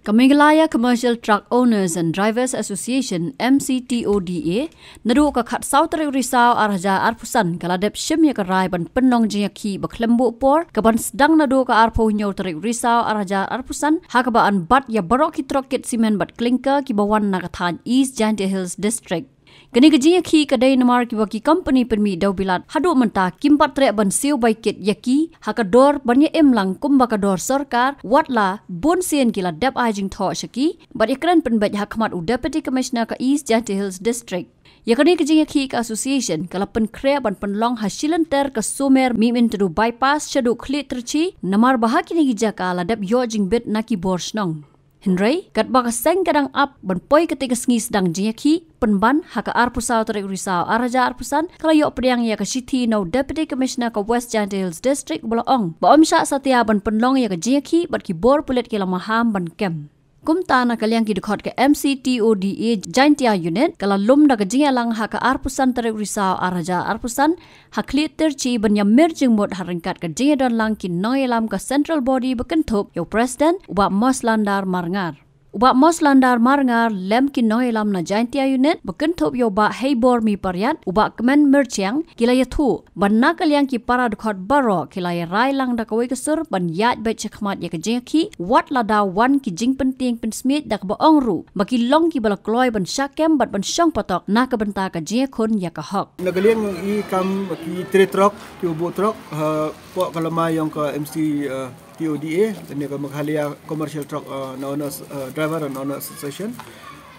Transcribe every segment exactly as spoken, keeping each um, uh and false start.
Ka Meghalaya Commercial Truck Owners and Drivers Association, M C T O D A, naduh ka khatsaw tarik Risaw ar hajar arphew san ka la dep shim ïa ka rai ban pynlong jingïakhih ba khlem buh por, ka ban sdang naduh ka arphew hynñiew tarik Risaw ar hajar arphew san, ha kaba yn bat ïa baroh ki trok kit simen bad klinker kiba wan na ka thaiñ East Jaintia Hills District. Kane ka jingïakhih ka dei namar kiba ki kompani pynmih dewbilat haduh mynta kim pat treh ban siew bai kit ïa ki ha ka dor ban ïa im lang kumba ka dor sorkar, wat la bun sien ki la dep ai jingthoh sha ki bad ïakren pynbeit ha khmat u Deputy Commissioner ka East Jaintia Hills District. Ïa kane ka jingïakhih ka association ka la pynkhreh ban pynlong ha shilynter ka Sumer Mihmyntdu Toda Bypass shaduh Khlieh Tyrchi, namar ba ha kine ki jaka la dep ïoh jingbit na ki bor shnong. Hynrei katba ka seng ka dang ap ban poi kata ka sngi sdang jingïakhih, pynban ha ka arphew saw tarik Risaw ar hajar arphew san ka la ïoh pdiang ïa ka shithi na u Deputy Commissioner ka West Jaintia Hills District ba la ong ba ym shah satia ban pynlong ïa ka jingïakhih bad ki bor pulit ki la maham ban kem. Kumta na ka liang ki dkhot ka M C T O D A Jaintia Unit ka la lum da ka jingïalang ha ka arphew san tarik Risaw ar hajar arphew san ha Khlieh Tyrchi ban ïamir jingmut ha ryngkat ka jingïadon lang ki nongïalam ka Central Body ba kynthup ïa u President u Bah Moslandar Marngar. U Bah Moslandar Marngar lem ki nongïalam na Jaintia Unit ba kynthup ïa u Bah Heibor Mipariat, u Bah Kmen Myrchiang, ki la ïathuh ba na ka liang ki para dkhot baroh ki la ïarai lang da kawei ka sur ban ïaid beit shakhmat ïa ka jingïakhih, wat la da wan ki jingpyntieng pynsmiej da kaba ong ruh ba ki long kiba la kloi ban shah kem bad ban shong patok na ka bynta ka jingïakhun ïa ka hok. Na ka liang i kam ki trei trok, ki buh trok hapoh ka lama jong ka M C, eh, T O D A, lane ka Meghalaya Commercial Truck, eh, Owners, eh, Driver and Owners Association.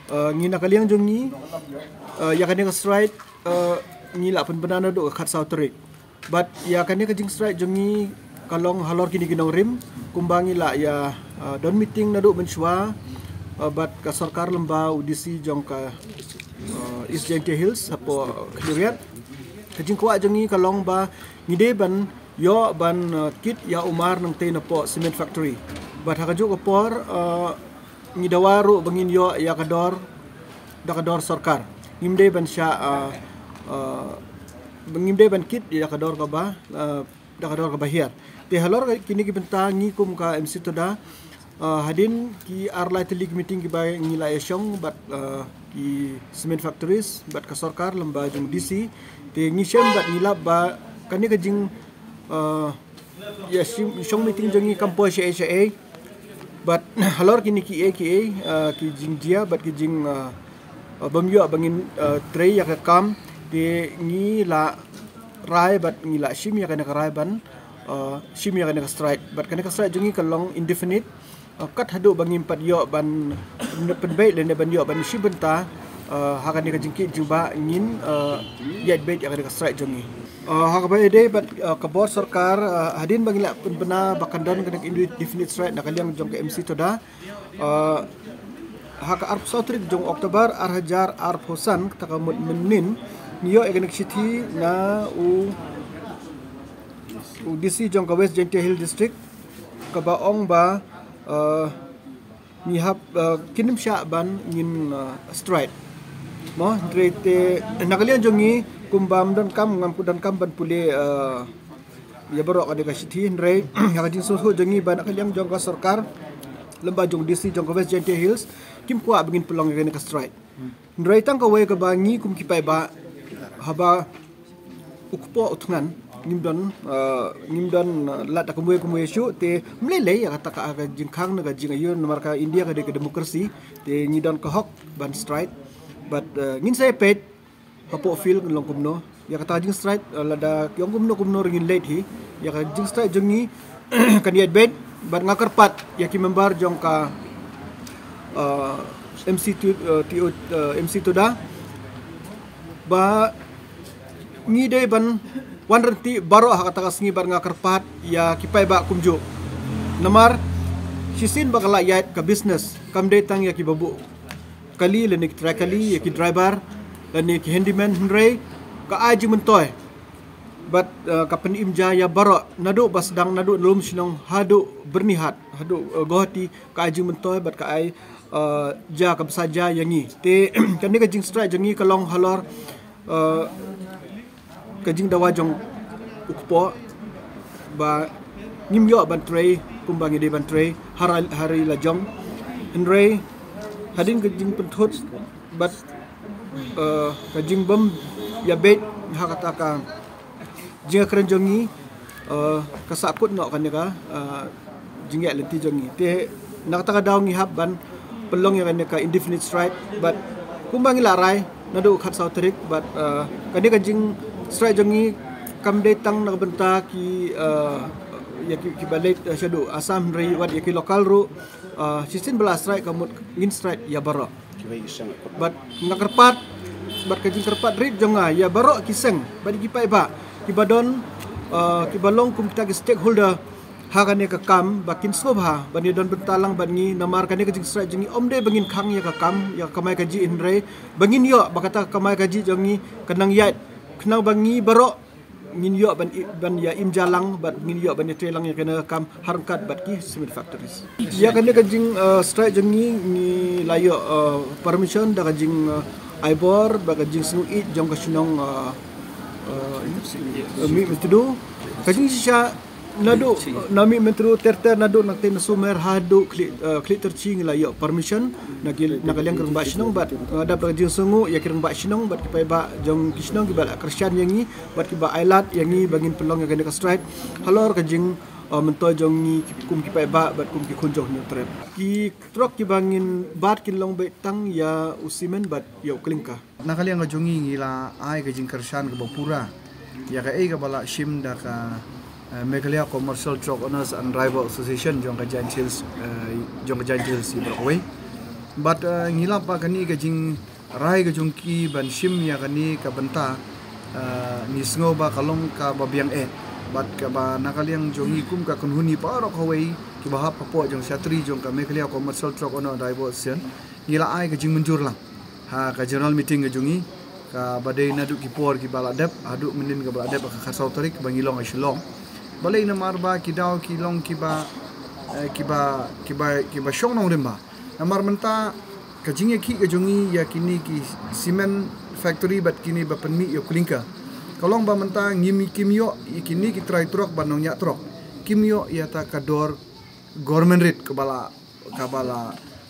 Eh, ngi na ka liang jong ngi, eh, ïa kane ka strike, eh, ngi la pynbna naduh ka khatsaw tarik. Bad ïa kane ka jingstrike jong ngi ka long halor kine ki nongrim, kumba ngi la ïa, eh, don meeting naduh mynshuwa, eh, bad ka sorkar lyngba u D C jong ka, eh, East Jaintia Hills hapoh Khliehriat. Ka jingkwah jong ngi ka long ba ngi dei ban ïoh ban, eh, kit ïa u mar nangtei napoh cement factory. Bad ha kajuh ka por, eh, ngi dawa ruh ba ngin ïoh ïa ka dor da ka dor sorkar. Ngim dei ban shah, eh, eh, ngim dei ban kit ïa ka dor kaba, eh, da ka dor kaba hiar. Te halor kine ki bynta ngi kum ka M C Toda, eh, hadien ki ar lai tylli ki meeting kiba ngi la ïa shong bad, eh, ki cement factories bad ka sorkar lyngba jong D C. Te ngi shem bad ngi lap ba kane ka jing, eh, ïa shong meeting jong ngi kam poi shaei shaei. Bad halor kine kiei kiei, eh, ki jingjia bad ki jing, eh, eh, bym ïoh ba ngin, eh, trei ïa ka kam, te ngi la rai bad ngi la shim ïa kane ka rai ban, eh, shim ïa kane ka strike. Bad kane ka strike jong ngi ka long indefinite, eh, kat haduh ba ngim pat ïoh ban pynbeit lane ban ïoh ban shim bynta, eh, ha kane ka jingkit jingbah ngin, eh, ïaid beit ïa kane ka strike jong ngi. Eh, ha kaba ïadei bad, eh, ka bor sorkar, eh, hadien ba ngi la pynbna ba kan don kane ka indefinite strike na ka liang jong ka M C Toda, eh, ha ka arphew saw tarik jong October ar hajar arphew san, kata ka mut mynnin, ngi ïoh ïa kane ka shithi na u, u D C jong ka West Jaintia Hill District, kaba ong ba, eh, ngi hap, eh, kin ym shah ban ngin, eh, strike. Mo, hynrei te na ka liang jong ngi kumba ym donkam, ngam donkam ban pule, eh, ïa baroh kane ka shithi, hynrei ha ka jingsngewthuh jong ngi ba na ka liang jong ka sorkar lyngba jong D C jong ka West Jaintia Hills kim kwah ba ngin pynlong ïa kane ka strike. Hynrei tang kawei kaba ngi kum ki paidbah, haba u kpoh u thngan, ngim don, eh, ngim don, eh, lad da kumwei kumwei shuh, te ym lei lei ïa kata ka, ka jingkhang ne ka jingaïu, namar ka India ka dei ka democracy, te ngi don ka hok ban strike. Bad, eh, ngin sa ïa peit hapoh field kan long kumno. Ïa kata ka jingstrike, eh, lada ki ong kumno kumno ruh ngin leit hi. Ïa ka jingstrike jong ngi kan ïaid beit, bad nga kyrpad ïa ki member jong ka, eh, M C T, eh, T O, eh, M C Toda, ba ngi dei ban wanrah ryntih baroh ha kata ka sngi, bad nga kyrpad ïa ki paidbah kumjuh. Namar shisien ba ka la ïaid ka business, kam dei tang ïa kiba buh kali lane ki trai kali, ïa ki driver lane ki handyman, hynrei ka ai jingmyntoi bad, eh, ka pynim ja ïa baroh, naduh ba sdang, naduh lum shnong haduh Byrnihat, haduh, eh, Guwahati, ka ai jingmyntoi bad ka ai, eh, ja, ka bsa ja ïa ngi. Te kane ka jingstrike jong ngi ka long halor, eh, ka jingdawa jong u kpoh ba ngim ïoh ban trei kumba ngi dei ban trei ha ri, ha ri la jong. Hynrei hadien ka jingpynthut bad, eh, ka jingbym ïabeit ha kata ka jingkren jong ngi, eh, ka sahkut noh kane ka, eh, jingeh lynti jong ngi. Te na kata ka daw ngi hap ban pynlong ïa kane ka indefinite strike bad kumba ngi la rai naduh khatsaw tarik bad, eh, kane ka jingstrike jong ngi kam dei tang na ka bynta ki, eh, ïa ki, ki ba leit, eh, shaduh Assam hynrei wat ïa ki local ruh, eh, shisien ba la strike ka mut ngin strike ïa baroh. Bad nga kyrpad, bad ka jingkyrpad rit jong nga ïa baroh ki seng bad ki paidbah ki ba don, eh, ki ba long kum kita ki stakeholder ha kane ka kam ba kin sngewbha ban ïa don bynta lang bad ngi namar kane ka jingstrike jong ngi ym dei ba ngin khang ïa ka kam ïa ka kamai kajih hynrei ba ngin ïoh ba kata ka kamai kajih jong ngi kan nang ïaid khnang ba ngi baroh ngin ïoh ban i-, ban ïa im jalang bad ngin ïoh ban ïa trei lang ïa kane ka kam ha ryngkat bad ki cement factories. Ïa kane ka jing, eh, strike jong ngi ngi la ïoh, eh, permission da ka jing, eh, ai bor bad ka jingsngewieit jong ka shnong, eh, eh, Mihmyntdu. Ka jingshisha naduh, eh, na Mihmyntdu ter ter naduh na Ktein Sumer haduh Khlieh, eh, Khlieh Tyrchi ngi la ïoh permission na ki, na ka liang ki rangbah shnong bad, eh, dap da ka jingsngew ïa ki rangbah shnong bad ki paidbah jong ki shnong ki ba la kyrshan ïa ngi bad ki ba ai lad ïa ngi ba ngin pynlong ïa kane ka strike halor ka jing, eh, myntoi jong ngi ki, kum ki paidbah bad kum ki khun jong Hynñiewtrep. Ki trok ki ba ngin bat kin long beit tang ïa u cement bad ïa u klinker. Na ka liang ka jong ngi ngi la ai ka jingkyrshan ka ba pura ïa kaei ka ba la shim da ka, eh, Meghalaya Commercial Truck Owners and Driver Association jong ka Jaintia Hills, eh, jong ka Jaintia Hills baroh kawei. Bad, eh, ngi lap ba kane ka jing rai ka jong ki ban shim ïa kane ka bynta, eh, ngi sngew ba ka long ka ba biang eh bad ka ba na ka liang jong ngi kum ka kynhun ngi baroh kawei ki ba hap hapoh jong shatri jong ka Meghalaya Commercial Truck Owner Driver Association ngi la ai ka jingmynjur lang ha ka general meeting ka jong ngi ka ba dei naduh ki por ki ba la dep haduh mynnin ka ba la dep ka khatsaw tarik ba ngi long ha Shillong. Balei namar ba ki daw ki long ki ba, eh, ki ba, ki ba, ki ba shong nongrim ba namar mynta ka jingïakhih ka jong ngi ïa kine ki cement factory bad kine ba pynmih ïa u klinker. Ka long ba mynta ngim, kim ïoh ïa kine ki trai trok bad nongñiah trok. Kim ïoh ïa ta ka dor government rate ka ba la, ka ba la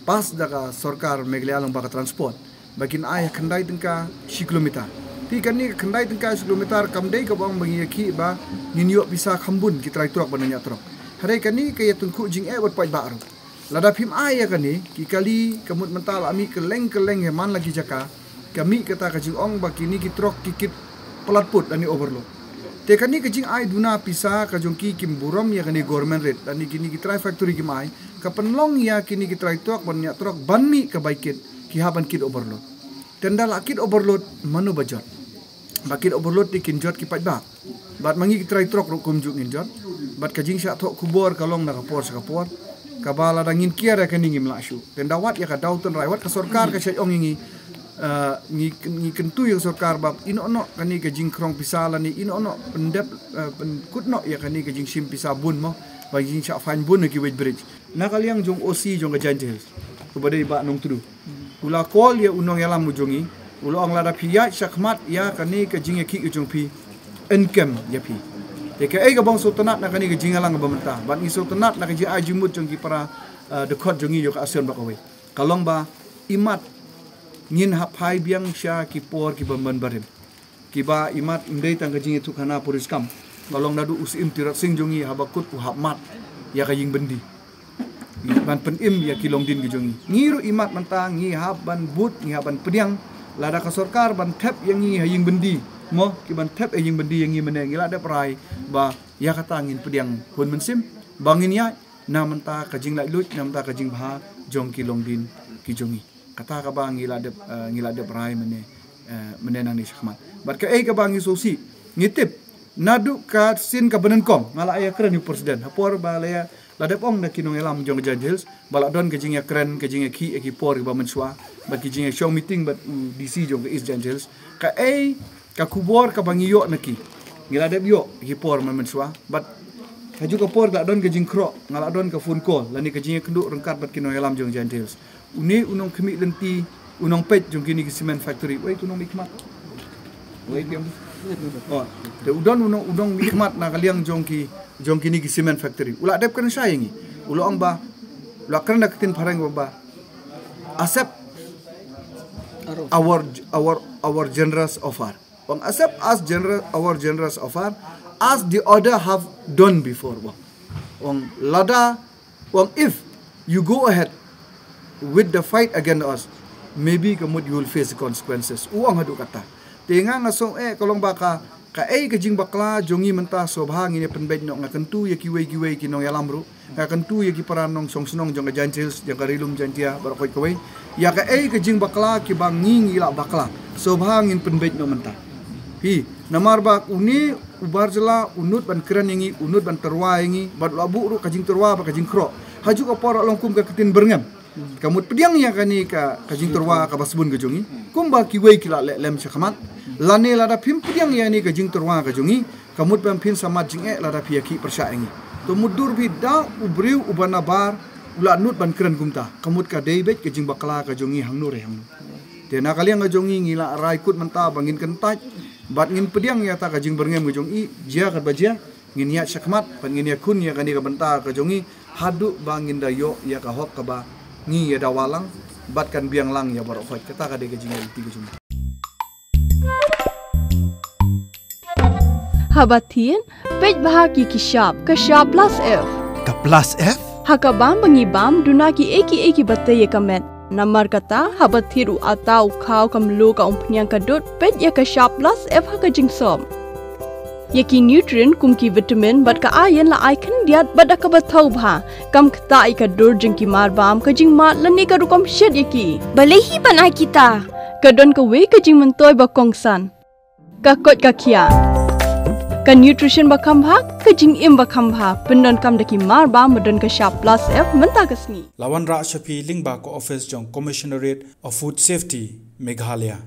pass da ka sorkar Meghalaya lyngba ka transport. Ba kin ai khyndai tyngka shi kilometer. Te kane ka khyndai tyngka shi kilometer kam dei ka ba ong ba ngi ïakhih ba ngin ïoh pisa kham bun ki trai trok bad nongñiah trok. Hynrei kane ka ïatyngkhuh jingeh bad paidbah ruh. Lada phim ai ïa kane, ki kali, ka mut mynta la mih kylleng kylleng ha man la ki jaka, ka mih kata ka jingong ba kine ki trok ki kit palat put lane overload. Te kane ka jingai duna pisa ka jong ki kim burom ïa kane government rate, lane kine ki trai factory kim ai, ka pynlong ïa kine ki trai trok bad nongñiah trok ban mih ka bai kit, ki hap ban kit overload. Te ynda la kit overload, mano ba jot? Ba kit overload te kin jot ki paidbah. Bad ma ngi ki trai trok ruh kumjuh ngin jot. Bad ka jingshah thoh khubor ka long na ka por sha ka por. Ka ba lada ngin kiar ïa kane ngim lah shuh. Te ynda wat ïa ka daw tynrai wat ka sorkar ka shah ong ïa ngi, eh, ngi, ngi kyntu ïa ka sorkar ba ïehnoh noh kane ka jingkhrong pisa lane ïehnoh noh pyndep, eh, pynkut noh ïa kane ka jingshim pisa bun mo. Ba jingshah fine bun ha ki weighbridge. Na ka liang jong O C jong ka Jaintia Hills, u ba dei Bah Nongtdu, u la call ïa u nongïalam u jong ngi, u la ong lada phi ïaid shakhmat ïa kane ka jingïakhih ka jong phi, yn kem ïa phi. Te kaei ka ba nga sngewtynnat na kane ka jingïalang ba mynta bad ngi sngewtynnat na ka jingai jingmut jong ki para, eh, dkhot jong ngi ïa ka ASEAN ba kawei, ka long ba imat ngin hap phai biang sha ki por ki bym ban barim. Ki ba imat ym dei tang ka jingïathuhkhana puriskam. Ka long naduh u Syiem Tirot Sing jong ngi haba kut u hap mad ïa ka ïing byndi ban pynim ïa ki longdien ki jong ngi. Ngi ruh imat mynta ngi hap ban bud, ngi hap ban pdiang. Lada ka sorkar ban thep ïa ngi ha ïing byndi, mo, ki ban thep ha ïing byndi ïa ngi mynne, ngi la dep rai ba ïa kata ngin pdiang hun mynsiem ba ngin ïaid na mynta ka jinglaitluid, na mynta ka jingbha jong ki longdien ki jong ngi. Kata ka ba ngi la dep, eh, ngi la dep rai mynne, eh, mynne nangne shakhmat. Bad kaei ka ba ngi sngewsih, ngi tip naduh ka sien ka ba nyngkong, nga la ïakren ïa u president ha por ba la ïa, la dep ong na ki nongïalam jong ka Jaintia Hills ba la don ka jingïakren, ka jingïakhih ïa ki por ki ba mynshuwa bad ki jingïashong meeting bad u D C jong ka East Jaintia Hills. Kaei ka khubor ka ba ngi ïoh na ki, ngi la dep ïoh ïa ki por mynmynshuwa bad ha ju ka por la don ka jingkhroh, nga la don ka phone call lane ka jingïakynduh ryngkat bad ki nongïalam jong ka Jaintia Hills. Une u nongkhmih lynti, u nongpeit jong kine ki cement factory, wei u nongmihkhmat? Wei u nong, oh, te u don u nong, u nongmihkhmat na ka liang jong ki, jong kine ki cement factory. U la dep kren shai ïa ngi. U la ong ba, u la kren da ka ktien phareng ba, ba accept our our our generous offer. Ong accept as generous, our generous offer, as the other have done before. Ong lada, ong if you go ahead with the fight against us, maybe ka mut you will face the consequences. U ong haduh kata. Te nga nga song eh ka long ba ka, ka ei ka jingbakla jong ngi mynta, sngewbha ngin ïa pynbeit noh. Nga kyntu ïa kiwei kiwei ki nongïalam ruh, nga kyntu ïa ki para nongshong shnong jong ka Jaintia Hills, jong ka Ri Lum Jaintia baroh kawei. Ïa ka ei ka jingbakla kiba ngi ngi lah bakla, sngewbha ngin pynbeit noh mynta. Hi, namar ba une u Barjala u nud ban kren ïa ngi, u nud ban tyrwa ïa ngi, bad u la buh ruh ka jingtyrwa bad ka jingkhroh. Hajuh ka por la long kum ka ktien byrngem. Ka mut pdiang ïa kane ka, ka jingtyrwa kaba sbun ka jong ngi, kumba kiwei ki la leh lem shakhmat. Lane lada phim pdiang ïa kane ka jingtyrwa ka jong ngi, ka mut ba phin sa mad jingeh lada phi ïakhih pyrshah ïa ngi. To mutdur phi, da u briew uba nabar u la nud ban kren kumta, ka mut ka dei beit ka jingbakla ka jong ngi hangno re hangno. Te na ka liang ka jong ngi, ngi la rai kut mynta ba ngin kyntait bad ngin pdiang ïa kata ka jingbyrngem ka jong i, jia katba jia. Ngin ïaid shakhmat bad ngin ïakhun ïa kane ka bynta ka jong ngi haduh ba ngin da ïoh ïa ka hok kaba ngi ïa dawa lang bad kan biang lang ïa baroh khoit. Kata ka dei ka jingïaid lynti ka jong ngi. Haba thied, peit bha ki ki shap, ka shap plus F. Ka plus F? Ha ka bam ba ngi bam, duna ki ei ki ei kiba tei ïa ka met. Namar kata, haba thied u atta, u khaw, ka mluh, ka umphniang, ka dud, peit ïa ka shap plus F ha ka jingsop. Ïa ki nutrient kum ki vitamin bad ka iron la ai khyndiat bad da kaba thaw bha. Kam ktah ïa ka dur jong ki marbam, ka jingmad lane ka rukom shet ïa ki. Balei hi ban ai kita? Ka don kawei ka jingmyntoi ba kongsan. Ka koit ka khiah. Ka nutrition ba kham bha, ka jingim ba kham bha. Pyndonkam da ki marbam ba don ka shap plus F mynta ka sngi. La wanrah sha phi lyngba ka office jong Commissionerate of Food Safety, Meghalaya.